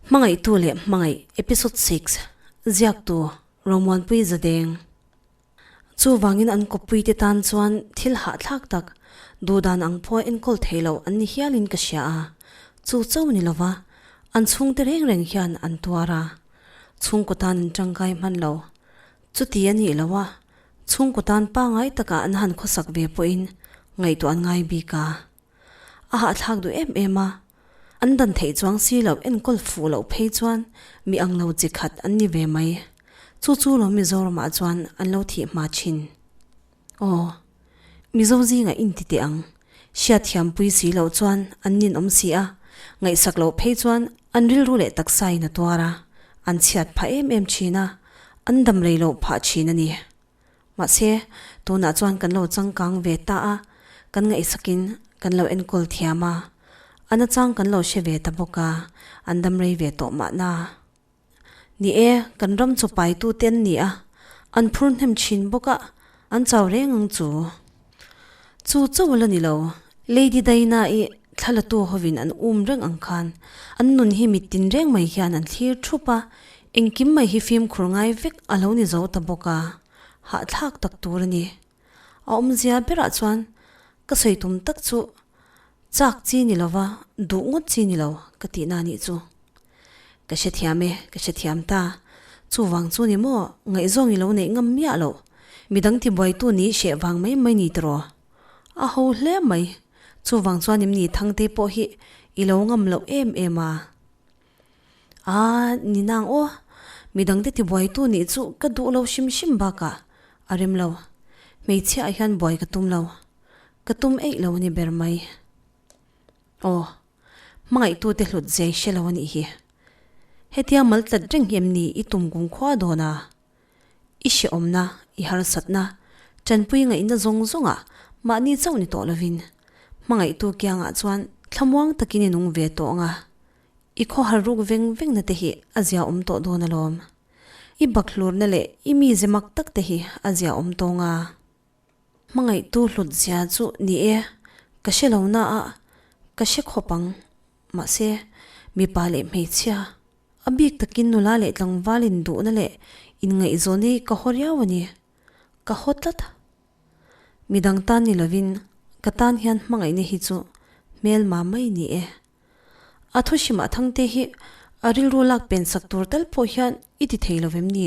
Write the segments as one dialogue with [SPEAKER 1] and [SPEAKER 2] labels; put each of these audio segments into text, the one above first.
[SPEAKER 1] Hmangaihtu leh Hmangaih Episode 6, Ziaktu, Romuanpui Zadeng. Chuvangin an kawppuite tan chuan thil hahthlak tak, duhdan ang pawh enkawl thei loh an ni hialin ka hria a, chu cho ni lova an chhungte reng reng hian an tuar a, chhungkaw tan an tangkai hman lo. Chuti a nih loh a, chhungkaw tan pangngai taka an han khawsak ve pawhin ngaihtuah an ngai bik a. A hahthlak duh em em a, an dan theih chuang si loh enkawl fuh loh phei chuan mi ang lo chi khat an ni ve mai. Chu chu lo Mizoramah chuan an lo thih hma thin. Aw, Mizo zingah inti teh ang. Hriatthiampui si loh chuan an ninawm si a, ngaihsak loh phei chuan an rilru leh taksain a tuar a, an chhiat phah em em thin a, an dam rei loh phah thin a ni. Mahse, tunah chuan kan lo changkang ve ta a, kan ngaihsakin kan lo enkawl thiam a, a nachang kan lo hre ve ta bawk a, an dam rei ve tawh mahna. Ni e, kan ram chu paitute an ni a, an phur hnem thin bawk a, an chau reng ang chu. Chu chauh la ni lo, Lady Diana-i thlalatu hovin an um reng ang khan an nun hi mittin reng mai hian an thlir thup a, engkim mai hi fimkhur ngai vek a lo ni zo ta bawk a, hahthlak tak tur a ni. A awmzia berah chuan ka sawi tum tak chu chak chi ni lova duh ngawt chi ni lo ka tihna a nih chu. Ka hrethiam e, ka hrethiam ta. Chuvang chu ni maw, ngaihzawng i lo neih ngam miah loh. Midang tibuaitu nih hreh vang mai mai ni tiraw? A ho hle mai. Chuvang chuan im ni Thangte pawh hi i lo ngam loh em em a. A, ni nang aw. Midangte tibuaitu nih chu ka duh lo hrim hrim bakah a rem lo. Hmeichhiaah hian buai ka tum lo. Ka tum eih lo a ni ber mai. Aw. Hmangaihtute hlut zai hre lo a nih hi. Hetia mal tlat reng hi em ni i tum kum khua dawn a? I hrehawmna, i harsatna, tanpui ngaihna zawng zawngah mahni chauh ni tawh lovin, hmangaihtu kiangah chuan thlamuang takin i nung ve tawh ang a, i khawhar ruk veng vengna te hi a zia awm tawh dawn alawm. I bakhlurna leh i mize mak tak te hi a zia awm tawng a. Hmangaihtu hlut zia chu ni e, ka hre lo na a, ka hre khawp ang. Mahse, mipa leh hmeichhia, a bik takin nula leh tlangval induhna leh inngaihzawn hi ka haw riau a ni. Ka haw tlat. Midang tan ni lovin ka tan hian hmangaihna hi chu hmelma mai ni e. A thu hrimah Thangte hi a rilru lak pen sak tur tal pawh hian i ti thei lo vem ni?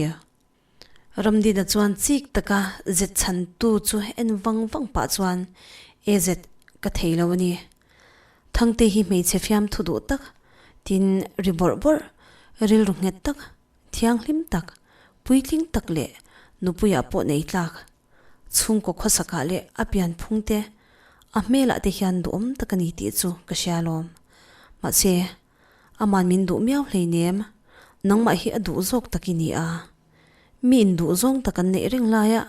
[SPEAKER 1] Ramdina chuan chik taka zet chhantu chu en vang vang pah chuan, E zet, ka thei lo a ni. Thangte hi hmeichhe fiamthu duh tak, tin ri bawrh bawrh, rilru nghet tak, thianghlim tak, puitling tak leh nupuiah pawh nei tlak. Chhungkaw khawsakah leh a pianphung te, a hmelah te hian duhawm tak a ni tih chu ka hria alawm. Mahse, Aman min duh miau hleinem, nangmah hi a duh zawk tak i ni a. Mi in duh zawng tak an neih reng laia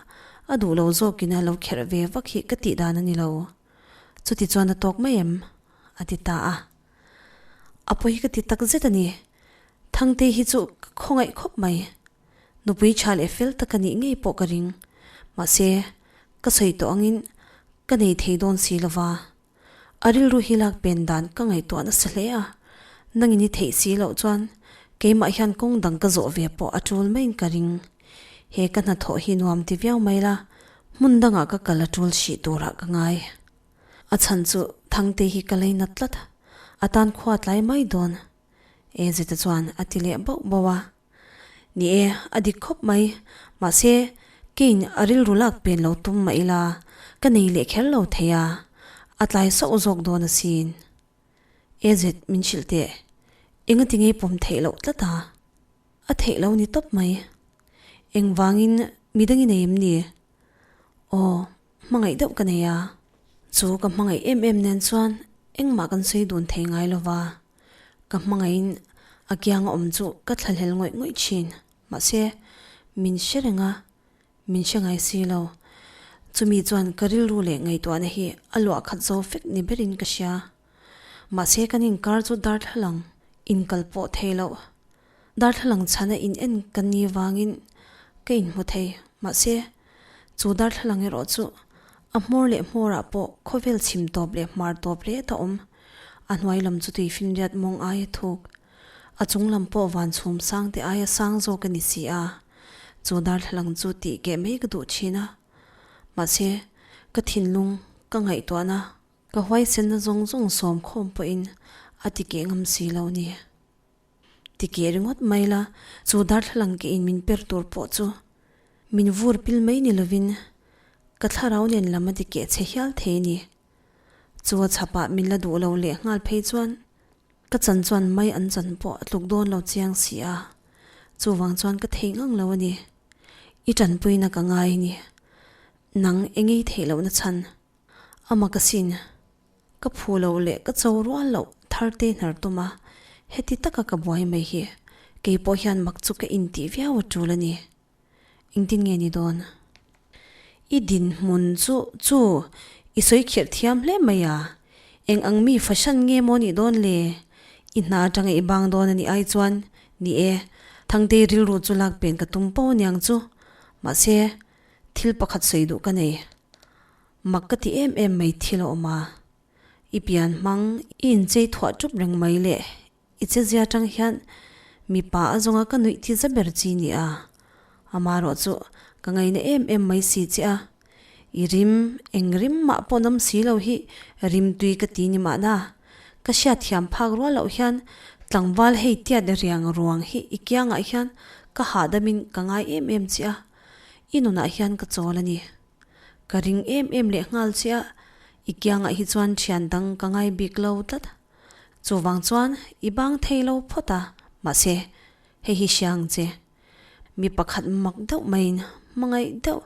[SPEAKER 1] a duh lo zawkin a lo kherh ve vak hi ka tih dan a ni lo. Chuti chuan a tawk mai em? a ti ta a. A pawi ka ti tak zet a ni. Thangtei hi chu ka khawngaih khawp mai. Nupui tha leh fel tak a nih ngei pawh ka ring. Mahse, ka sawi tawh angin ka nei thei dawn si lova. A rilru hi lak pen dan ka ngaihtuah nasa hle a, nangin i theih si loh chuan keimah hian kawng dang ka zawh ve pawh a tul maiin ka ring. He ka hnathawh hi nuam ti viau mai la, hmun dangah ka kal a tul hrih turah ka ngai. A chhan chu Thangte hi ka lei nat tlat, a tan khua tlai mai dawn. E Zeta chuan a ti leh bauh bauh a. Ni e, a dik khawp mai. Mahse, keiin a rilru lak pen lo tum mah ila, ka nei leh kher lo thei a, a tlai sauh zawk dawn asin. E zet min hrilh teh, engati ngei pawm theih loh tlat a? A theih lo ni tawp mai. Engvangin midang i nei em ni? Aw, hmangaih deuh ka nei a. Chu ka hmangaih em em nen chuan engmah kan sawi dun thei ngai lova. Ka hmangaihin a kianga awm chu ka thlahlel ngawih ngawih thin. Mahse, min hre reng a, min hre ngai si lo. Chumi chuan ka rilru leh ngaihtuahna hi a luah khat zo fek ni berin ka hria. Mahse, kan inkar chu darthlalang inkal pawh thei loh. Darthlalang chhana in en ka ni vangin ka inhmu thei. Mahse, chu darthlalang erawh chu a hmawr leh hmawrah pawh khawvel chhim tawp leh hmar tawp hle ta awm. A hnuai lam chu tui finriat mawng aia thuk. A chung lam pawh van chhum sang te aia sang zawk a ni si a, chu darthlalang chu tih keh mai ka duh thin a. Mahse, ka thinlung, ka ngaihtuahna, ka huaisenna zawng zawng sawm khawm pawhin a ti keh ngam si lo ni. Ti keh ringawt mai la, chu darthlalang keh in min per tur pawh chu min vur pil mai ni lovin ka thlarau nen lam a ti keh chhe hial thei a ni. Chu a chhapah min la duh lo leh nghal phei chuan ka chan chuan mai an chan pawh a tluk dawn lo chiang si a, chuvang chuan ka thei ngang lo a ni. I tanpuina ka ngai a ni. Nang engei theih lohna chhan ama ka sin. Ka phu lo leh ka cho rual loh thar te hnar tum a, heti taka ka buai mai hi kei pawh hian mak chu ka intih viau a tul a ni. Engtin nge ni dawn? I dinhmun chu chu i sawi khirh thiam hle mai a, eng ang mi fahran nge maw nih dawn le? I hna atanga i bang dawn a nih ai chuan, ni e, Thangtei rilru chu lak pen ka tum pawh aniang chu, mahse, thil pakhat sawi duh ka nei. Mak ka ti em em mai thil a awm a, i pian hmang i inchei thuah ṭup reng mai le I chezia atang hian mipa a zawnga ka nuih thi za ber chi ni a, amarawh chu ka ngaina em em mai si che a, i rim eng rim mah pawh nawm si lo hi rim tui ka ti ni mahna, ka hriatthiam phak rual loh hian tlangval hei tiat riang ruang hi i kiangah hian ka hahdamin ka ngai em em che a, i nunah hian ka chawl a ni. Ka ring em em leh nghal che a, i kiangah hi chuan thian dang ka ngai bik lo tlat. Chuvang chuan i bang thei lo phawt a, mahse hei hi hria ang che. Mi pakhat mak deuh maiin hmangaih deuh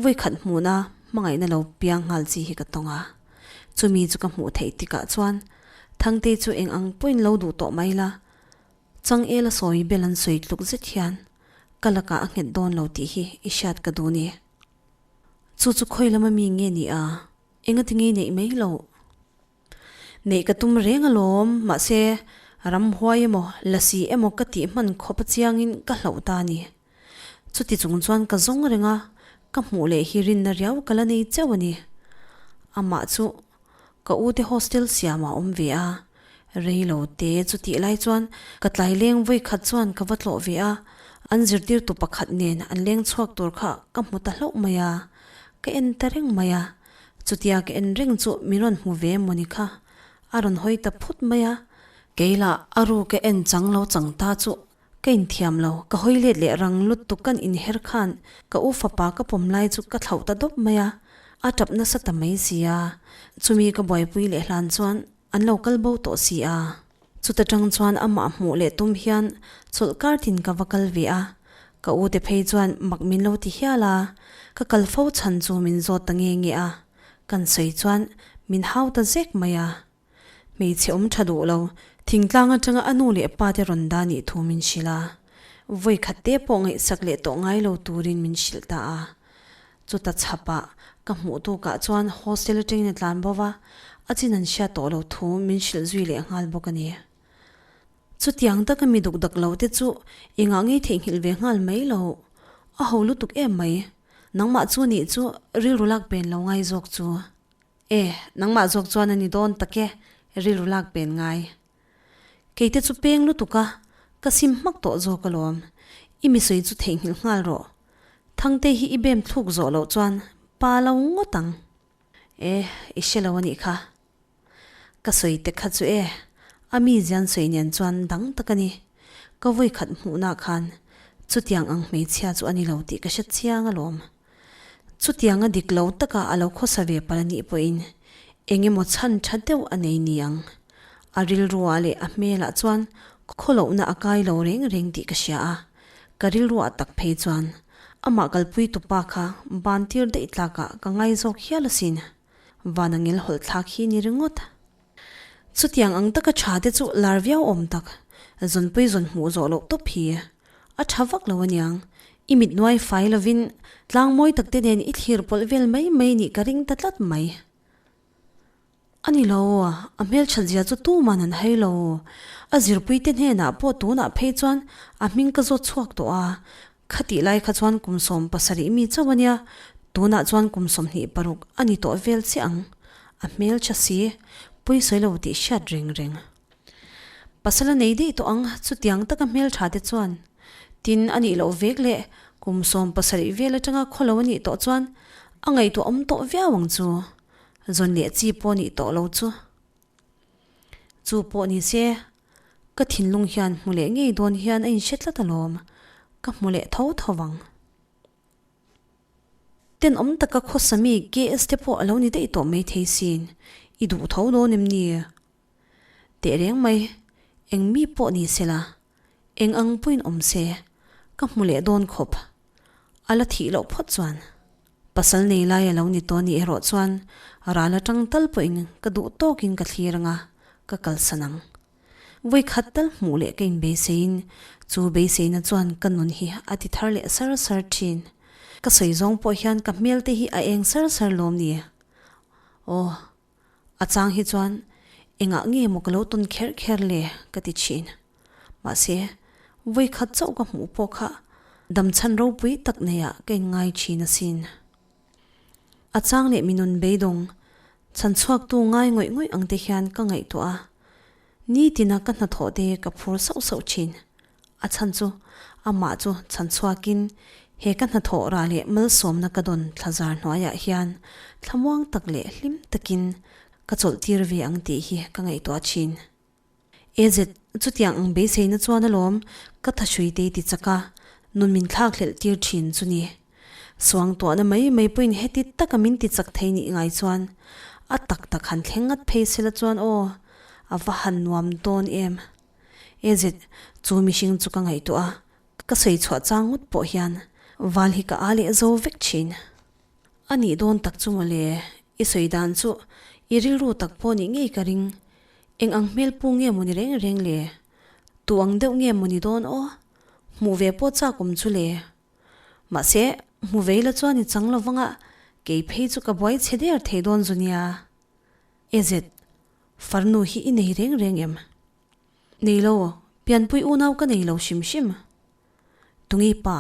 [SPEAKER 1] vawikhat hmuhna hmangaihna lo piang nghal chi hi ka tawng a. Chumi chu ka hmuh theih tikah chuan Thangtei chu eng ang pawhin lo duh tawh mai la, Changela sawi bel an sawi tluk zet hian ka lakah a nghet dawn lo tih hi i hriat ka duh ni. Chu chu khawi lama mi nge ni a, engati nge neih mai loh? Neih ka tum reng alawm, mahse ramhuai emaw lasi emaw ka tih hman khawp a chiangin ka hlauh ta a ni. Chuti chung chuan ka zawng reng a, ka hmuh leh hi rinna riau ka la nei chauh a ni. Amah chu ka ute hostel siamah a awm ve a, rei lo te chutih lai chuan ka tlai leng vawi khat chuan ka va tlawh ve a, an zirtirtu pakhat nen an leng chhuak tur kha ka hmu ta hlauh mai a, ka en ta reng mai a. Chutia ka en reng chu min rawn hmu ve mawni kha a rawn hawi ta phut mai a, kei lah a ru ka en chang lo chang ta chu ka inthiam lo, ka hawi let leh rang lutuk kan inher khan ka u fapa ka pawm lai chu ka thlauh ta dawp mai a, a tap nasa ta mai si a, chumi ka buaipui leh hlan chuan an lo kal bo tawh si a. Chuta tang chuan amah hmuh leh tum hian chawlh kar tin ka va kal ve a, ka u te phei chuan mak min lo ti hial a, ka kal fo chhan chu min zawt ta nge nge a, kan sawi chuan min hau ta zek mai a. Hmeichhe awm tha duh lo, thingtlang atanga a nu leh pa te rawn dah nih thu min hrilh a, vawi khat te pawh ngaihsak leh tawh ngai lo turin min hrilh ta a. Chuta chhapah ka hmuh tukah chuan hostel atangin a tlan bo va, a chin an hriat tawh lo thu min hrilh zui leh nghal bawk a ni. Chutiang taka mi duk dak lo te chu engah ngei theihnghilh ve nghal mai lo, a ho lutuk em mai, nangmah chu nih chu rilru lak pen lo ngai zawk chu. E, nangmah zawk chuan a ni dawn tak e, rilru lak pen ngai. Kei te chu peng lutuk a, ka sim hmak tawh zawk alawm. I mi sawi chu theihnghilh nghal rawh. Thangte hi i bem thluk zawh loh chuan pa lo ngawt ang. E, i hre lo a nih kha. Ka sawi te kha chu e, a mi zian sawi nen chuan dang tak a ni. Ka vawi khat hmuhna khan chutiang ang hmeichhia chu a ni lo tih ka hre chiang alawm. Chutianga dik lo taka a lo khawsa ve palh a nih pawhin eng emaw chhan tha deuh a nei ni ang. A rilruah leh a hmelah chuan khawlohna a kai lo reng reng tih ka hria a, ka rilruah tak phei chuan amah kalpui tupa kha ban tir daih tlakah ka ngai zawk hial asin. Van a ngel hawlh thlak hi ni ringawt. Chutiang ang taka tha te chu lar viau awm tak, zawnpui zawn hmuh zawh loh tawp hi a tha vak lo aniang. I mit nuai fai lovin tlang mawi tak te nen i thlir pawlh vel mai mai nih ka ring ta tlat mai. A ni lo, a hmelthat zia chu tuman an hai lo. A zirpui te hnenah pawh tunah phei chuan a hming ka zawt chhuak tawh a, Khatih lai kha chuan kum 70 mi chauh a nia, tunah chuan kum 26 a ni tawh vel chiah ang. A hmeltha si, pawisawi lo tih hriat reng reng. Pasal a nei daih tawh ang, chutiang taka hmeltha te chuan. Tin, a nih loh vek leh kum 70 vel atanga khawlo a nih tawh chuan a ngaihtuah awm tawh viau ang chu. Zawn leh chi pawh nih tawh lo chu. Chu pawh ni se, ka thinlung hian hmu leh ngei dawn hian a inhre tlat alawm, ka hmu leh tho tho vang. Tenawm taka khawsa mi KS te pawh a lo ni daih tawh maithei sin, i duh tho dawn em ni? Teh reng mai, eng mi pawh ni sela, eng ang pawhin awm se, ka hmu leh dawn khawp. A la thih loh phawt chuan. Pasal nei lai a lo ni tawh ni erawh chuan ral atang tal pawhin ka duh tawkin ka thlir anga ka kalsan ang. Vawi khat tal hmuh leh ka inbeiseiin chu beiseina chuan ka nun hi a ti thar leh sar sar thin. Ka sawi zawng pawh hian ka hmel te hi a eng sar sar lawm ni. Aw. A chang hi chuan engah nge maw ka lo tawn kher kher le ka ti thin. Mahse, vawi khat chauh ka hmuh pawh kha damchhan ropui tak neiah ka inngai thin asin. A chang leh mi nun beidawng chhan chhuaktu ngai ngawih ngawih ang te hian ka ngaihtuah a, nitina ka hnathawh te ka phur sauh sauh thin. A chhan chu amah chu chhan chhuakin he ka hnathawh rah leh malsawmna ka dawn thlazar hnuaiah hian thlamuang tak leh hlim takin ka chawlh tir ve ang tih hi ka ngaihtuah thin. AZ, chutiang ang beiseina chuan alawm ka thahrui te ti chak a, nun min thlak hlelh tir thin chu ni. Suangtuahna mai mai pawhin heti taka min ti chak thei nih ngai chuan a tak tak han thleng ngat phei sela chuan aw, a va han nuam dawn em. AZ, chu mihring chu ka ngaihtuah a, ka sawi chhuah chang ngawt pawh hian val hi ka a leh zo vek thin. A nih dawn tak chu mawle, i sawi dan chu i rilru tak pawh nih ngei ka ring. Eng ang hmel pu nge maw ni reng reng le? Tu ang deuh nge maw ni dawn aw? Hmuh ve pawh chak awm chu le. Mahse, hmu vei la chuan i chang lo vang a, kei phei chu ka buai chhe der thei dawn zu nia. AZ, farnu hi i nei reng reng em? Nei lo, pianpui unau ka nei lo hrim hrim. Tunge pa?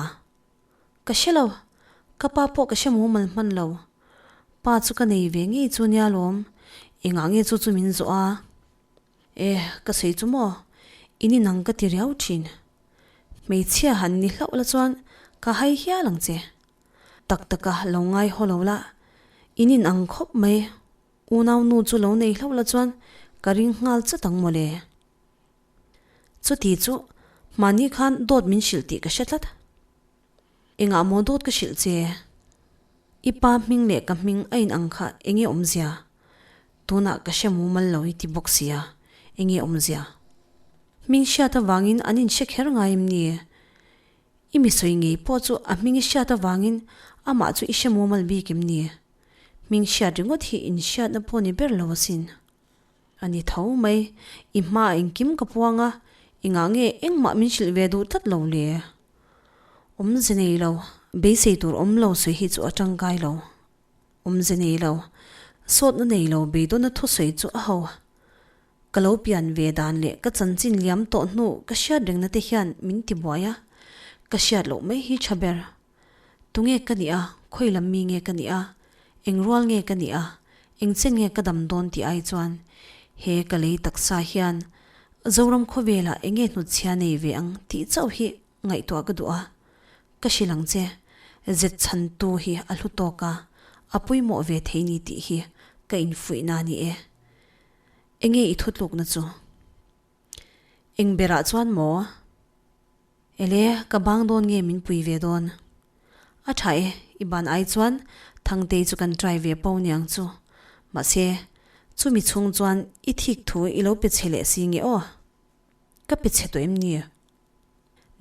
[SPEAKER 1] Ka hre lo, ka pa pawh ka hre mumal hman lo. Pa chu ka nei ve ngei chu nia lawm, engah nge chu chu min zawh a? E, ka sawi chu maw, in inang ka ti riau thin. Hmeichhia han ni hlauh la chuan ka hai hial ang che. Tak taka lo ngai haw lo la, in inang khawp mai, unau nu chu lo nei hlauh la chuan ka ring nghal chat ang mawle. Chuti chu mahni khan dawt min hrilh tih ka hre tlat. Engah maw dawt ka hrilh che? I pa hming leh ka hming a in ang kha enge awmzia? Tunah ka hre mumal lo i ti bawk sia, enge awmzia? Hming hriat avangin an inhre kher ngai em ni? I mi sawi ngei pawh chu a hming i hriat avangin amah chu i hre mumal bik em ni? Hming hriat ringawt hi inhriatna pawh ni ber lo asin. A ni tho mai, i hmaah engkim ka puang a, engah nge engmah min hrilh ve duh tlat lo le? Awmze nei lo, beisei tur awm lo sawi hi chu a tangkai lo. Awmze nei lo, sawtna nei lo beidawnna thusawi chu a ho. Ka lo pian ve dan leh ka chanchin liam tawh hnu ka hriat rengna te hian min ti buai a, ka hriat loh mai hi tha ber. Tunge ka nih a, khawi lam mi nge ka nih a, eng rual nge ka nih a, eng chen nge ka dam dawn tih ai chuan he ka lei taksa hian Zoram khawvelah eng nge hnutchhia nei ve ang tih chauh hi ngaihtuah ka duh a, ka hrilh ang che, zet chhantu hi a hlu tawk a, a pawimawh ve thei ni tih hi ka infuihna a ni e. Eng nge i thutlukna chu? Eng berah chuan maw? Ele, ka bang dawn nge min pui ve dawn? A tha e, i ban ai chuan Thangtei chu kan try ve po niang chu. Mahse, chumi chhung chuan i thik thu i lo pe chhe leh si nge aw? Ka pe chhe tawh em ni?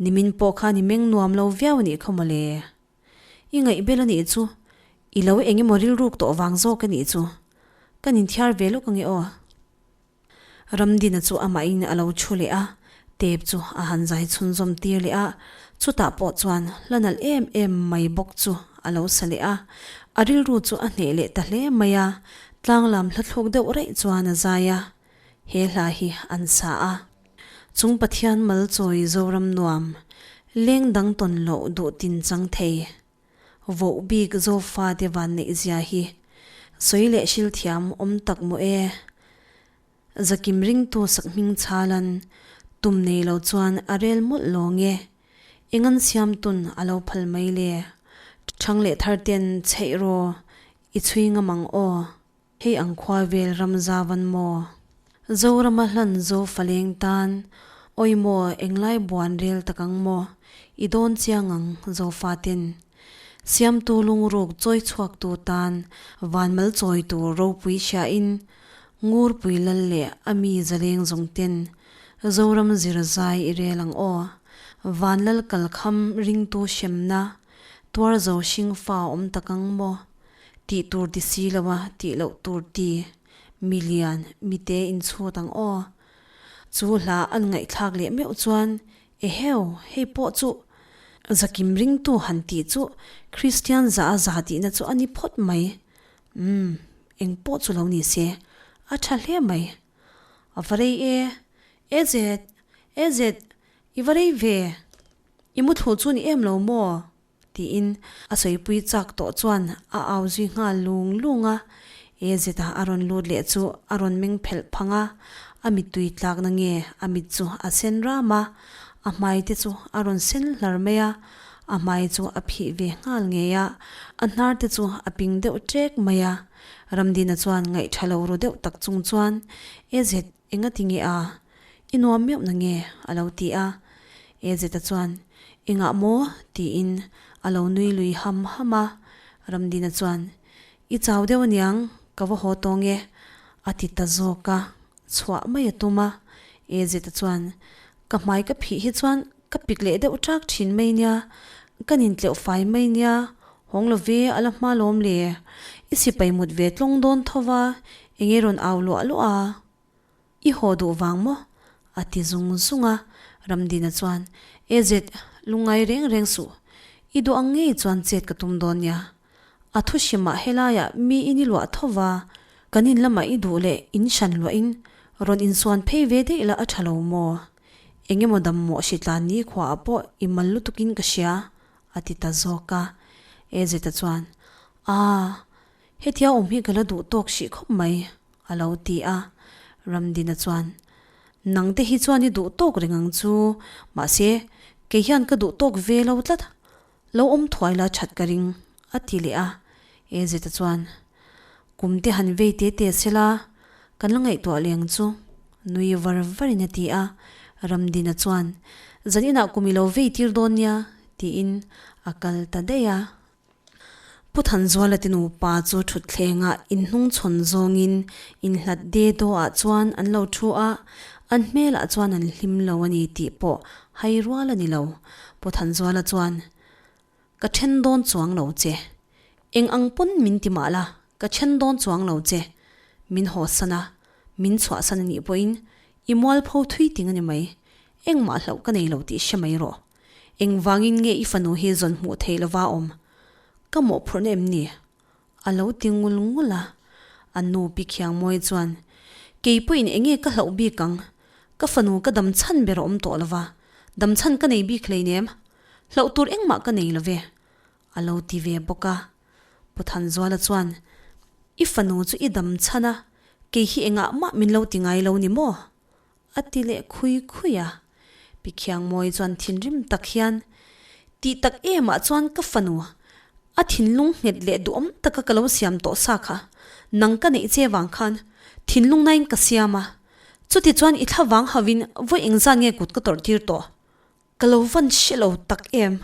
[SPEAKER 1] Nimin pawh khan i meng nuam lo viau a nih kha mawle. I ngaih bel a nih chu, i lo eng emaw rilruk tawh vang zawk a nih chu. Kan inthiar ve lawk ange aw. Ramdina chu amahin a lo thu leh a, tape chu a han zai chhunzawm tir leh a, chutah pawh chuan hla nalh em em mai bawk chu a lo sa leh a, a rilru chu a hneh leh ta hle mai a, tlang lam hla thluk deuh raih chuan a zai a, he hla hi an sa a. Chung Pathian mal chawi Zoram nuam, leng dang tawn loh duh tin chang thei. Voh bik Zofa te van neih zia hi sawi leh hril thiam awm tak maw e. Zakim ringtu sakhming chhalan. Tum nei lo chuan a rel mawlh lawng e. Eng an siam tun a lo phal mai le. Thang leh thar ten chheih raw i chhui ngam ang aw. Hei ang khua vel ram zau an maw? Zorama hlan zo faleng tan awi maw englai buan rel tak ang maw i dawn chiang ang zofa ten. Siamtu lungruk chawi chhuak tu tan vanmal chawi tur ropui hria in Ngurpui lal leh a mi zaleng zawng ten Zoram zir zai i rel ang aw. Vanlal kalkham ringtu hremna tuar zo hring fa awm tak ang maw? Tih tur ti si lo a, tih loh tur ti. Mi lian, mi te inchhut ang aw. Chu hla an ngaihthlak leh meuh chuan, Eheu, hei pawh chu Zakim ringtu han tih chu Kristian za a za tihna chu a ni phawt mai. Umm, eng pawh chu lo ni se, a tha hle mai. A va rei e, e zet, e zet, i va rei ve. I muthlu chu ni em lo maw? Tiin a sawipui chak tawh chuan a au zui nghal lung lung a, E zeta a rawn lut leh chu a rawn meng phelh phang a, a mittui tlakna nge a mit chu a sen ram a, a hmai te chu a rawn sen hlar mai a, a hmai chu a phih ve nghal ngei a, a hnar te chu a ping deuh ṭek mai a. Ramdina chuan ngaihṭha lo ru deuh tak chung chuan, E zet, engati nge a? I nuam meuh na nge? a lo ti a. E Zeta chuan, Engah maw? tiin a lo nui lui ham ham a. Ramdina chuan, I chau deuh aniang, ka va haw tawng e, a ti ta zawk a. Chhuah mai a tum a. E Zeta chuan, Ka hmai ka phih hi chuan ka pik leh deuh ṭak ṭhin mai nia, ka nintleuh fai mai nia, hawng lo ve a la hma lawm le, i sipai mut ve tlawng dawn tho va, enge rawn au luah luah a? I haw duh vang maw? a ti zung zung a, Ramdina chuan, E zet, lungngai reng reng suh, i duh ang ngei chuan chet ka tum dawn nia. A thu hrimah helaiah mi in i luah tho va, kan in lamah i duh leh in hran luahin rawn insuan phei ve daih la a tha lo maw? Eng emaw dam mawh hritlan ni khuaah pawh i mal lutukin ka hria, a ti ta zawk a. E zeta chuan, Aa, hetia awm hi ka la duh tawk hrih khawp mai. A lo ti a, Ramdina chuan, Nang te hi chuan i duh tawk reng ang chu, mahse, kei hian ka duh tawk ve lo tlat, lo awm thuai la that ka ring, a ti leh a. Ezeta chuan, Kum te han vei te te se la, kan la ngaihtuah leh ang chu, nui var varin a ti a. Ramdina chuan, Zan inah kum i lo vei tir dawn nia, tiin a kal ta daih a. Pu Thanzuala te nupa chu thutthlengah inhnungchhawn zawngin inhlat de dawhah chuan an lo thu a, an hmelah chuan an hlim lo a ni tih pawh hai rual a ni lo. Pu Thanzuala chuan, Ka then dawn chuang lo che. Eng ang pawn min ti mah la, ka then dawn chuang lo che. Min hawsan a, min chhuahsan a nih pawhin i mualpho thui ting a ni mai. Engmah hlauh ka nei lo tih hre mai rawh. Engvangin nge i fanu hi zawn hmuh theih lova awm? Ka mawhphurhna em ni? A lo ti ngul ngul a. A nu Pi Khiangmawi chuan, Kei pawhin enge ka hlauh bik ang? Ka fanu ka dam chhan ber a awm tawh lova, dam chhan ka nei bik hleinem. Hlauh tur engmah ka nei love. A lo ti ve bawk a. Pu Thanzuala chuan, I fanu chu i dam chhan a, kei hi engah mah min lo ti ngai lo ni maw? A ti leh khui khui a. Pi Khiangmawi chuan thinrim tak hian, Tih tak emah chuan ka fanu, a thinlung nghet leh duhawm taka ka lo siam tawh sa kha, nang ka neih che vang khan thinlung nain ka siam a, chuti chuan i thla vang hauhin vawi engzat nge kut ka tawrh tir tawh? Ka lo van hre lo tak em?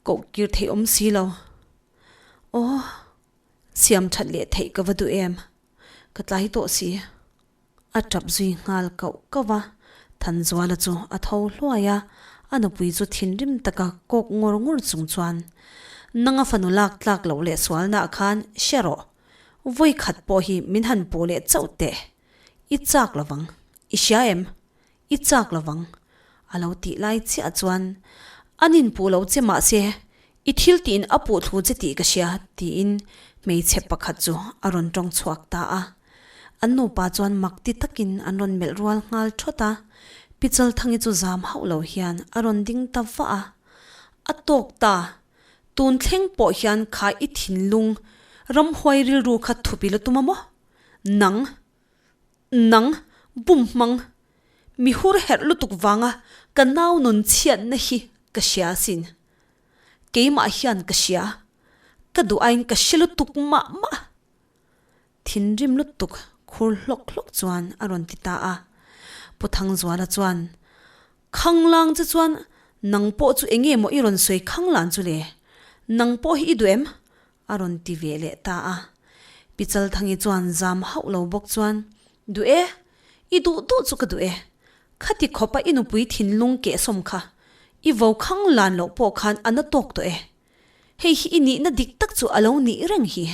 [SPEAKER 1] Koh kir theih awm si lo. Aw, siam that leh theih ka va duh em? Ka tlai tawh si. A tap zui nghal kauh kauh a, Thanzuala chu a tho hluai a, a nupui chu thinrim taka kawk ngawr ngawr chung chuan, Nanga fanu lak tlak loh leh sualnaah khan hre rawh, vawi khat pawh hi min han puh leh chauh teh, i chak lovang, i hria em? I chak lovang, a lo tih lai chiah chuan, An inpuh lo che mahse, i thil tiin a puh thlu che tih ka hria, tiin hmeichhe pakhat chu a rawn tawng chhuak ta a. An nupa chuan mak ti takin an rawn melh rual nghal thawt a, Pi Chalthangi chu zam hauh lo hian a rawn ding ta vah a. A tawk ta, tun thleng pawh hian kha i thinlung ramhuai rilru kha thup i la tum a maw? Nang! Nang, bum hmang! Mi hur herh lutuk vanga ka nau nun chhiatna hi ka hria asin. Keimah hian ka hria. Ka duh aiin ka hre lutuk mah mah. Thinrim lutuk khur hlawk hlawk chuan a rawn ti ta a. Pu Thangzuala chuan, Khanglang che chuan nang pawh chu enge maw i rawn sawi khanglan chu le? Nang pawh hi i duh em? A rawn ti ve leh ta a. Pi Chalthangi chuan zam hauh lo bawk chuan, Duh e, i duh duh chu ka duh e. Khati khawpa i nupui thinlung kehsawm kha i vo khanglan loh pawh khan a na tawk tawh e. Hei hi i nihna dik tak chu a lo nih reng hi.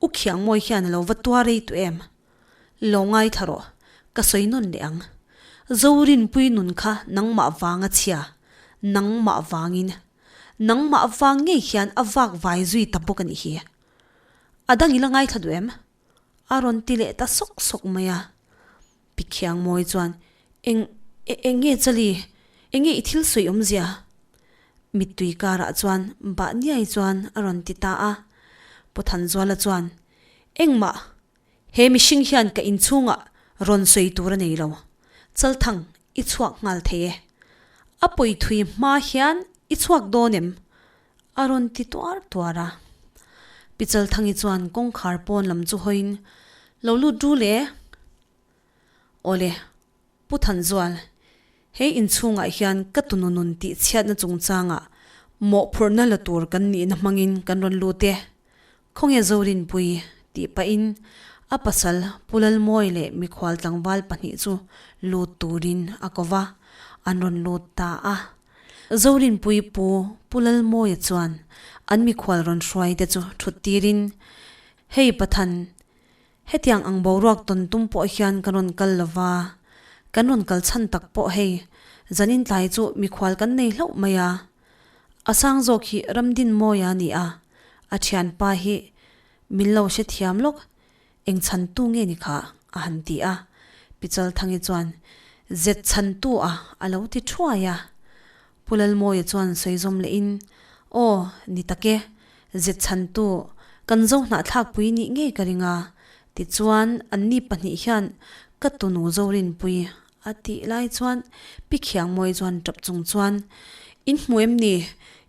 [SPEAKER 1] U Khiangmawi hian a lo va tuar rei tawh em? Lo ngaithla rawh, ka sawi nawn leh ang. Zorinpui nun kha nangmah vang a chhia, nangmah vangin. Nangmah vang ngei hian a vak vai zui ta bawk a nih hi. A dang i la ngaithla duh em? A rawn ti leh ta sawk sawk mai a. Pi Khiangmawi chuan, Eng, eng nge Chali? Eng nge i thil sawi awmzia? Mittui karah chuan bah niai chuan a rawn ti ta a. Pu Thanzuala chuan, Engmah, he mihring hian ka inchhungah rawn sawi tur a nei lo. Chalthang, i chhuak nghal thei e. A pawi thui hma hian i chhuak dawn em? A rawn ti tuar tuar a. Pi Chalthangi chuan kawngkhar pawn lam chu hawiin, Lo lut ru le. Awle, Pu Thanzual, he inchhungah hian ka tunu nun tih chhiatna chungchangah mawhphurhna la tur kan nihna hmangin kan rawn lut e. Khawnge Zorinpui? tih pahin a pasal Pu Lalmawi leh mikhual tlangval pahnih chu lut turin a ko va, an rawn lut ta a. Zorinpui pu Pu Lalmawia chuan an mikhual rawn hruai te chu thut tirin, Hei Pathan, hetiang ang boruak tawn tum pawh hian kan rawn kal lo va, kan rawn kal chhan tak pawh hei zanin tlai chu mikhual kan nei hlauh mai a. A sang zawk hi Ramdinmawia a ni a, a thianpa hi min lo hrethiam lawk, eng chhantu nge ni kha? a han ti a. Pi Chalthangi chuan, Zet chhantu a, a lo ti thuai a. Pu Lalmawia chuan sawi zawm lehin, Aw, ni tak e, zet chhantu, kan zo hnahthlakpui nih ngei ka ring a, tichuan anni pahnih hian ka tunu Zorinpui A tih lai chuan Pi Khiangmawi chuan tap chung chuan, In hmu em ni?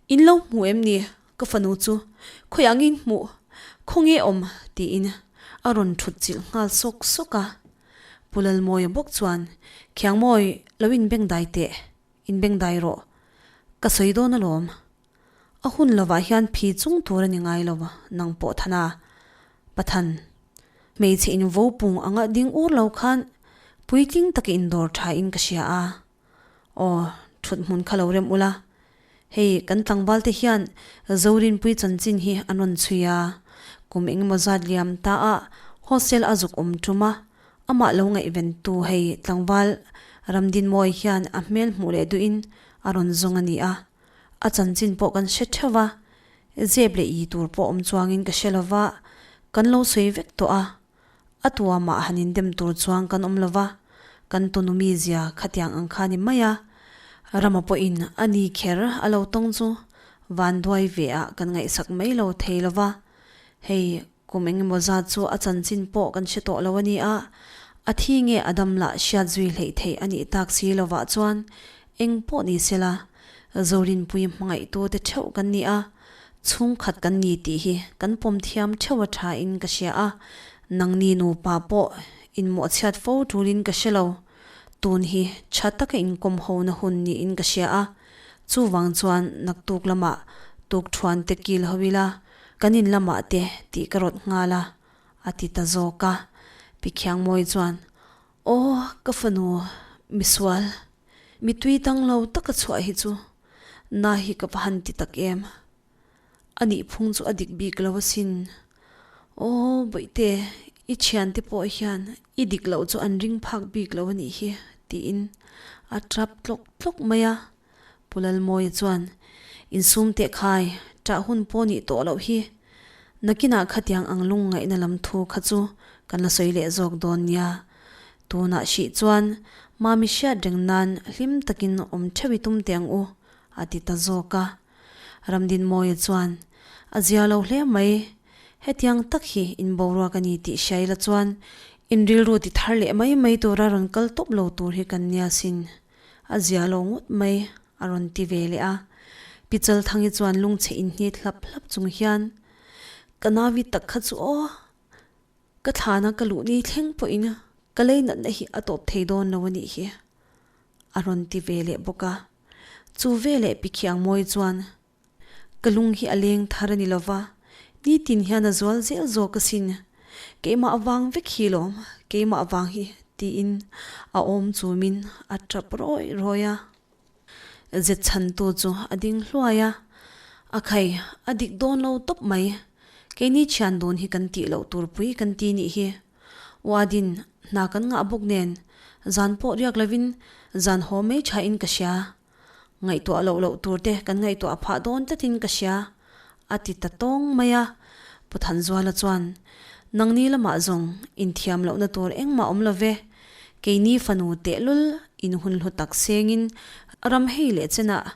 [SPEAKER 1] In lo hmu em ni? Ka fanu chu khawiah nge in hmuh? Khawnge awm? tiin a rawn thut chilh nghal sawk sawk a. Pu Lalmawia bawk chuan, Khiangmawi, lo inbengdai teh, inbengdai rawh. Ka sawi dawn alawm. A hun lovah hian phi chung tur a ni ngai lo, nang pawh Thana, Pathan, hmeichhe in vo pung anga ding ur lo khan puitling taka indawr tha in ka hria a. Aw, thut hmun kha lo rem ula, hei kan tlangval te hian Zorinpui chanchin hi an rawn chhui a, kum engemaw zat liam ta a hostel a zuk awm tum a, amah lo ngaihventu hei tlangval Ramdinmawi hian a hmel hmuh leh duhin a rawn zawng a ni a. A chanchin pawh kan hre theuh va, zep leh i tur pawh awm chuangin ka hre lo va, kan lo sawi vek tawh a. A tuamah han indem tur chuang kan awm lo va, kan tunu mizia khatiang ang kha ni mai a. Rama pawhin a ni kher a lo tawng chu vanduai ve ah kan ngaihsak mai lo thei lo va, hei Kum engemaw zat chu a chanchin pawh kan hre tawh lo a ni a, a thi nge a dam lah hriat zui hleih theih a nih tak si lovah chuan eng pawh ni sela, Zorinpui hmangaihtute theuh kan ni a, chhungkhat kan ni tih hi kan pawm thiam theuh a tha in ka hria a, nangni nupa pawh inmawhchhiat fo tulin ka hre lo. Tun hi tha taka inkawm hona hun niin ka hria a, chuvang chuan naktuk lamah tukthuan te kil ho ila, Kan in lamah te tih ka rawt nghal a, a ti ta zawk a. Pi Khiangmawi chuan, Aw, ka fanu, misual, mi tui tang lo taka chhuah hi chu na hi ka va han ti tak em? A nih phung chu a dik bik lo asin. Aw, Bawihte, i thiante pawh hian i dik loh chu an ring phak bik lo a nih hi, tiin a tap tlawk tlawk mai a. Pu Lalmawia chuan, Insum teh khai, ṭah hun pawh nih tawh loh hi. Nakinah khatiang ang lung ngaihna lam thu kha chu kan la sawi leh zawk dawn nia. Tunah hrih chuan Mami hriat reng nan hlim takin awm ṭheuh i tum teh ang u, a ti ta zawk a. Ramdinmawia chuan, A zia lo hle mai. Hetiang tak hi in boruak a ni tih hria ila chuan. In rilru ti thar leh mai mai tura rawn kal tawp lo tur hi kan nia sin. A zia lo ngawt mai, a rawn ti ve leh a. Pi Chalthangi chuan lungchhe inhnit hlap hlap chung hian, Ka nauvi tak kha chu aw, ka thlana ka luh ni thleng pawhin ka lei natna hi a tawp thei dawn lo a nih hi, a rawn ti ve leh bawk a. Chu veleh Pi Khiangmawi chuan, Ka lung hi a leng thar a ni lova, nitin hian a zual zel zawk asin. Keimah vang vek hi lawm, keimah vang hi tiin a awm chumin a tap rawi rawi a. Zet chhantu chu a ding hluai a, A khai, a dik dawn lo tawp mai. Keini thian dun hi kan tih loh tur pui kan ti nih hi. Uadin, hna kan ngah bawk nen, zan pawh riak lovin zan haw mai thain ka hria. Ngaihtuah loh loh tur te kan ngaihtuah phah dawn tlatin ka hria, a ti ta tawng mai a. Pu Thanzuala chuan, Nangni lamah zawng inthiam lohna tur engmah awm lo ve, keini fanu tehlul in hun hlu tak sengin ram hei leh chenah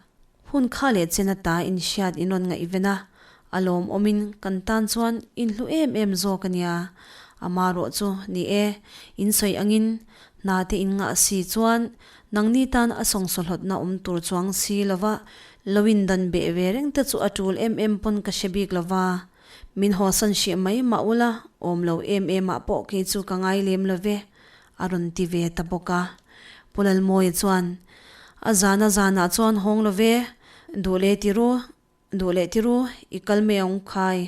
[SPEAKER 1] hun kha leh chen ata inhriat in rawn ngaihven a, a lawmawmin kan tan chuan in hlu em em zawk a nia. Amarawh chu ni e, in sawi angin hna te in ngah si chuan Nangni tan a sawngsawhlawtna awm tur chuang si lova lo in dan beh ve reng te chu a tul em em pawn ka hre bik lova, min hawsan hrih mai mah ula awm lo em em ah pawh kei chu ka ngai lem lo ve, a rawn ti ve ta bawk a. Pu Lalmawia chuan, A zana zanah chuan hawng lo ve, duh leh ti ru, duh leh ti ru, i kal mai ang khai.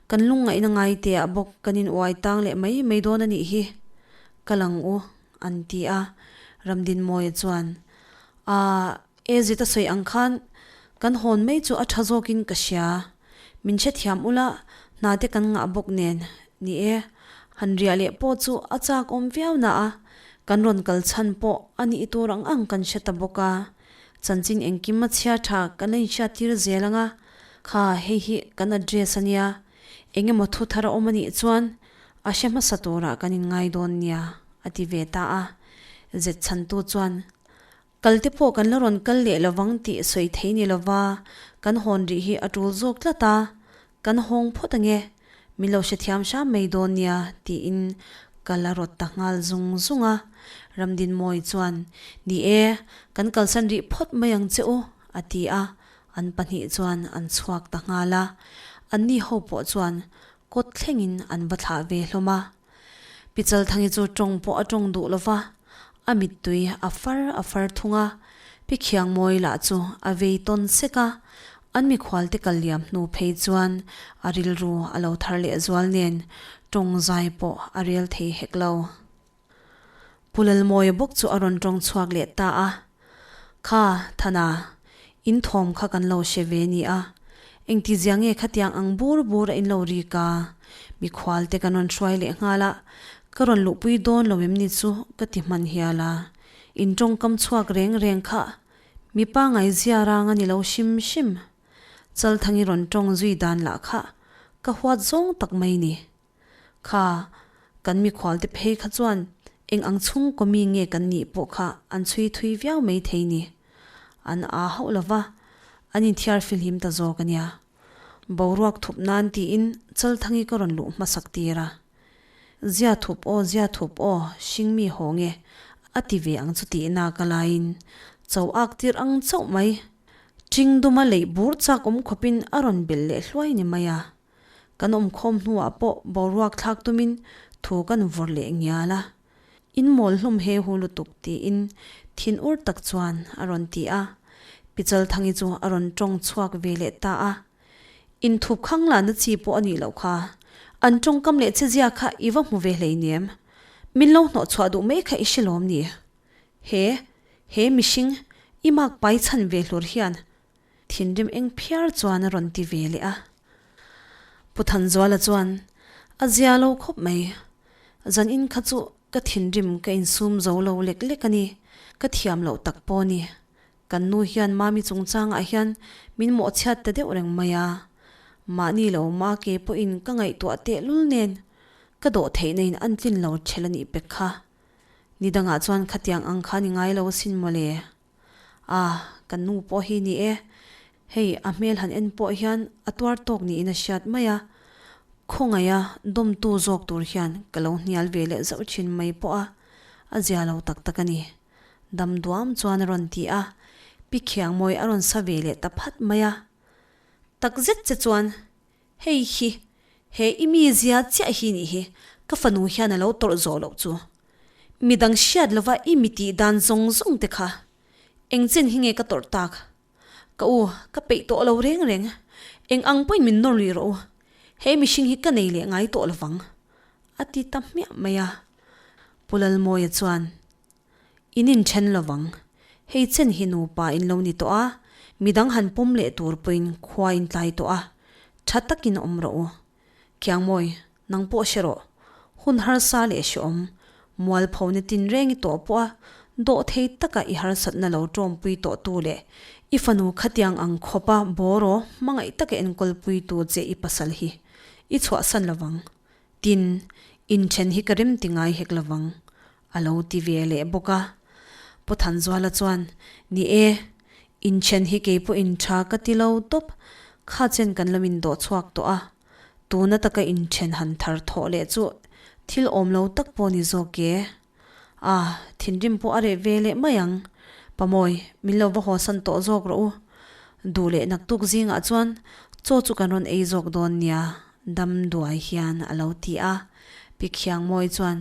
[SPEAKER 1] Kan lungngaihna ngai te ah bawk kan in uai tang leh mai mai dawn a nih hi. Kal ang u, an ti a. Ramdinmawia chuan, Aah, e zit a sawi ang khan kan hawn mai chu a tha zawkin ka hria. Min hrethiam ula, hna te kan ngah bawk nen. Ni e, han riah leh pawh chu a chak awm viau na a, kan rawn kal chhan pawh a nih tur ang ang kan hre ta bawk a. Chanchin engkim a chhia tha kan la inhriat tir zel ang a, kha hei hi kan address a nia, eng emaw thu thar a awm a nih chuan a hre hmasa turah kan inngai dawn nia, a ti ve ta a. Zet chhantu chuan, Kal te pawh kan la rawn kal leh lovang tih sawi thei ni lova, kan hawn rih hi a tul zawk tlat a, Kan hawng phawt ange, min lo hrethiam hram mai dawn nia, tiin ka la rawt ta nghal zung zung a. Ramdinmawi chuan, Ni e, kan kalsan rih phawt mai ang che u, a ti a, an pahnih chuan an chhuak ta nghal a. Anni ho pawh chuan kawt thlengin an va thlah ve hlawm a. Pi Chalthangi chu tawng pawh a tawng duh lo va, a mittui a far a far thung a, Pi Khiangmawi lah chu a vei tawn sek a, an mikhualte kal liam hnu phei chuan a rilru a lo thar leh zual nen tawng zai pawh a rel thei hek lo. Pu Lalmawia bawk chu a rawn tawng chhuak leh ta a, Kha, Thana, in thawm kha kan lo hre ve ni a, engtizia nge khatiang ang bur bur a in lo rik a? Mikhual te kan rawn hruai leh nghal a, ka rawn luhpui dawn lo em ni chu ka ti hman hial a, in tawngkam chhuak reng reng kha mipa ngaizia rang a ni lo hrim hrim. Chalthangi rawn tawng zui dan lah kha ka huat zawng tak mai ni. Kha, kan mikhualte phei kha chuan eng ang chhungkaw mi nge kan nih pawh kha an chhui thui viau mai thei ni. An aa hauh lo va, an inthiar filhim ta zawk a nia. Boruak thup nan tiin Chalthangi ka rawn luh hmasak tir a. Zia thup aw, zia thup aw, hring mi haw nge, a ti ve ang chu tih nak a laiin cho ak tir ang chauh mai. Ṭing duma leih bur chak awm khawpin a rawn belh leh hluai ni mai a. Kan awmkhawm hnuah pawh boruak thlak tumin thu kan vawr leh ngial a, In mawl hlawm he hu lutuk tiin thin ur tak chuan a rawn ti a. Pi Chalthangi chu a rawn tawng chhuak ve leh ta a, In thup khang lana chi pawh a nih loh kha, an tawngkam leh chezia kha i va hmu ve hleinem, min lo hnawh chhuah duh mai kha i hre lawm ni? He, he mihring, i mak pai chhan ve hlur hian Thinrim eng phiar chuan a rawn ti ve leh a. Pu Thanzuala chuan, A zia lo khawp mai. Zan in kha chu ka thinrim ka insum zo lo lek lek a ni. Ka thiam loh tak pawh a ni. Kan nu hian Mami chungchangah hian min mawhchhiat ta deuh reng mai a. Mahni lo ma ke pawhin ka ngaihtuah tehlul nen ka dawh theihna in an tlin lo ṭhel a nih pek kha. Ni dangah chuan khatiang ang kha ni ngai lo asin mawle. A, kan nu pawh hi ni e. Hei, a hmel han en pawh hian a tuar tawk niin a hriat mai a. Khawngaiha dawmtu zawk tur hian ka lo hnial ve leh zauh thin mai pawh a, a zia lo tak tak a ni. Dam duam chuan a rawn ti a, Pi Khiangmawi a rawn sa ve leh ta phat mai a. Tak zet che chuan hei hi he i mizia chiah hi nih hi ka fanu hian a lo tawrh zawh loh chu. Midang hriat lova i mi tih dan zawng zawng te kha eng chen hi nge ka tawrh tak? Ka u, ka peih tawh lo reng reng. Eng ang pawhin min nawr lui rawh u. He mihring hi ka nei leh ngai tawh lovang, a ti ta hmiah mai a. Pu Lalmawia chuan, In inthen lovang. Hei chen hi nupa in lo ni tawh a, midang han pawm leh tur pawhin khua in tlai tawh a, tha takin awm rawh u. Khiangmawi, nang pawh hre rawh. Hun harsa leh hreawm, mualphona tinreng i tawh pawh a, dawh thei taka i harsatna lo tawmpui tawhtu leh i fanu khatiang ang khawpa bawraw hmangaih taka enkawlpuitu che i pasal hi i chhuahsan lovang. Tin, inthen hi ka rem ti ngai hek lovang, a lo ti ve leh bawk a. Pu Thanzuala chuan, Ni e, inthen hi kei pawhin tha ka ti lo tawp, kha chen kan lo indawh chhuak tawh a, tuna taka inthen han thar thawh leh chu thil awm lo tak pawh ni zawk e. A, thinrim pawh a reh ve leh mai ang. Pamawi, min lo va hawsan tawh zawk rawh u. Duh leh naktuk zingah chuan chaw chu kan rawn ei zawk dawn nia. Dam duai hian a lo ti a. Pi Khiangmawi chuan,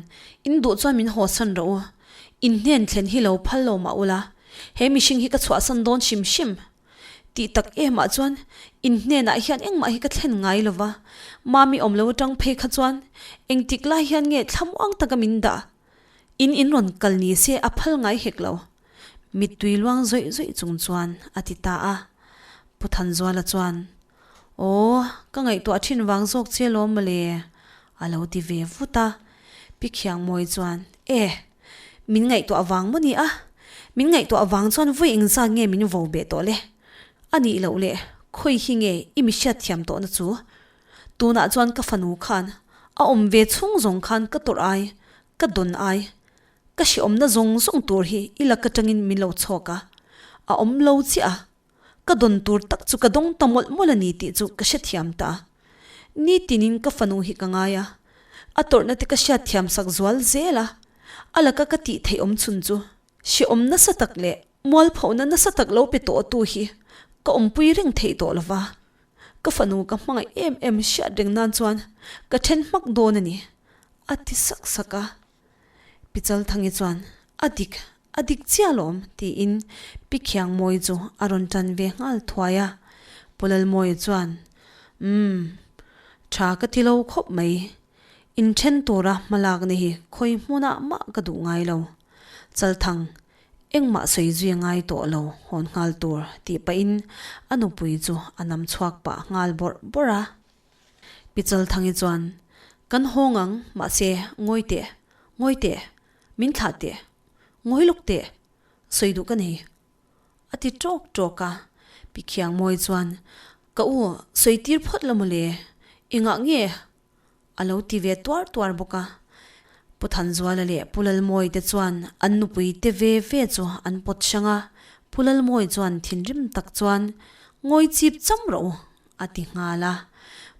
[SPEAKER 1] In duh chuan min hawsan rawh u. In hnen thlen hi lo phal lo mah ula, he mihring hi ka chhuahsan dawn hrim hrim. Tih tak emah chuan in hnenah hian engmah hi ka thlen ngai lo va, Mami awm lo atang phei kha chuan engtik lai hian nge thlamuang taka min dah? In in rawn kal ni se a phal ngai hek lo. Mittui luang zawih zawih chung chuan a ti ta a. Pu Thanzuala chuan, Aw, ka ngaihtuah thin vang zawk che lawm mawle, a lo ti ve vut a. Pi Khiangmawi chuan, E, min ngaihtuah vang maw ni a? Min ngaihtuah vang chuan vawi engzat nge min vo beh tawh le? A nih loh le, khawi hi nge i mi hriatthiam tawhna chu? Tunah chuan ka fanu khan a awm ve chhung zawng khan ka tawrh ai, ka dawn ai, ka hreawmna zawng zawng tur hi i lak atangin min lo chhawk a, a awm lo chiah a. Ka dawn tur tak chu ka dawng ta mawlh mawlh a ni tih chu ka hrethiam ta. Nitinin ka fanu hi ka ngai a, a tawrhna te ka hriatthiam sak zual zel a, a laka ka tih theih awm chhun chu hrehawm nasa tak leh mualphohna nasa tak lo pe tawh tu hi ka awmpui reng theih tawh lova, ka fanu ka hmangaih em em hriat reng nan chuan ka then hmak dawn a ni, a ti sak sak a. Pi Chalthangi chuan, A dik, a dik chiah alawm, tiin Pi Khiangmawi chu a rawn tan ve nghal thuai a. Pu Lalmawia chuan, Umm, tha ka ti lo khawp mai. Inthen tura hmalakna hi khawi hmunah mah ka duh ngai lo. Chalthang, engmah sawi zui a ngai tawh lo, hawn nghal tur, tih pahin a nupui chu a nam chhuak pah nghal bawrh bawrh a. Pi Chalthangi chuan, Kan hawng ang, mahse, ngawi teh, ngawi teh, min thlah teh, ngawi lawk teh, sawi duh ka nei, a ti tawk tawk a. Pi Khiangmawi chuan, Ka u, sawi tir phawt la mawle, engah nge? a lo ti ve tuar tuar bawk a. Pu Thanzuala leh Pu Lalmawi te chuan an nupui te ve ve chu an pawt hrang a, Pu Lalmawi chuan thinrim tak chuan, Ngawi chip cham rawh u, a ti nghal a.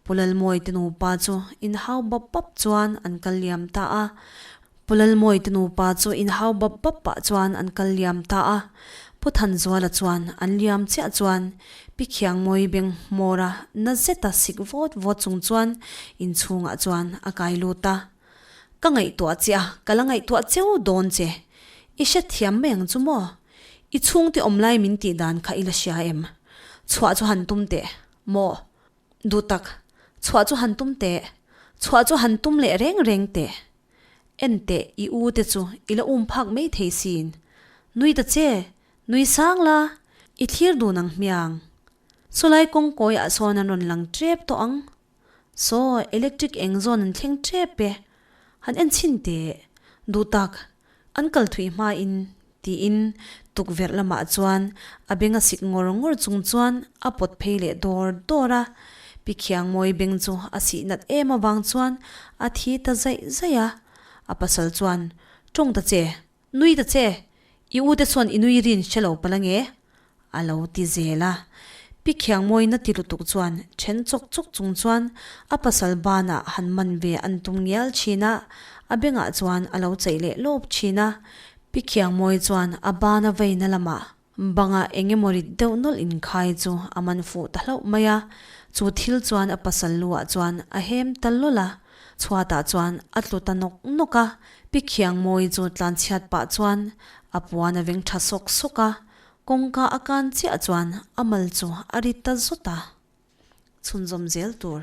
[SPEAKER 1] Pu Lalmawi te nupa chu inhau bap bap chuan an kal liam ta a. Pu Lalmawi te nupa chu inhau bap bap pah chuan an kal liam ta a. Pu Thanzuala chuan an liam chiah chuan Pi Khiangmawi beng hmawra na zeta sik vawt vawt chung chuan inchhungah chuan a kai lut a. Ka ngaihtuah che a, ka la ngaihtuah cheu dawn che. I hrethiam mai ang chu maw? I chhungte awm lai min tih dan kha i la hria em? Chhuah chu han tum teh, maw? Duh tak, chhuah chu han tum teh, chhuah chu han tum leh reng reng teh. En teh, i u te chu i la um phak mai thei sin. Nui ta che, nui sang la, i thlir dun ang hmiang. Sawlai kawngkawiah sawn an rawn lang tep tawh ang. Saw, electric eng zawn an thleng tep e. Han en chhin teh. Duh tak, an kal thui hmain, tiin tukverh lamah chuan a beng a sik ngawr ngawr chung chuan a pawt phei leh dawr dawr a. Pi Khiangmawi beng chu a sih nat em avang chuan a thi ta zaih zaih a. A pasal chuan, Tawng ta che, Nui ta che, i u te chuan i nui rin hre lo palh ange? A lo ti zel a. Pi Khiangmawina ti lutuk chuan then chawk chawk chung chuan a pasal banah han man ve an tum ngial thin a, a bengah chuan a lo chaih leh lawp thin a. Pi Khiangmawi chuan a bana veina lamah bangah eng emaw rit deuh nawlh inkhai chu a man fuh ta hlauh mai a, chu thil chuan a pasal luah chuan a hem ta lawlh a, chhuatah chuan a tlu ta nawk nawk a. Pi Khiangmawi chu tlanchhiat pah chuan a puan a veng tha sawk sawk a, Kawngka a kan chiah chuan a mal chu a ri ta zawt a, chhunzawm zel tur.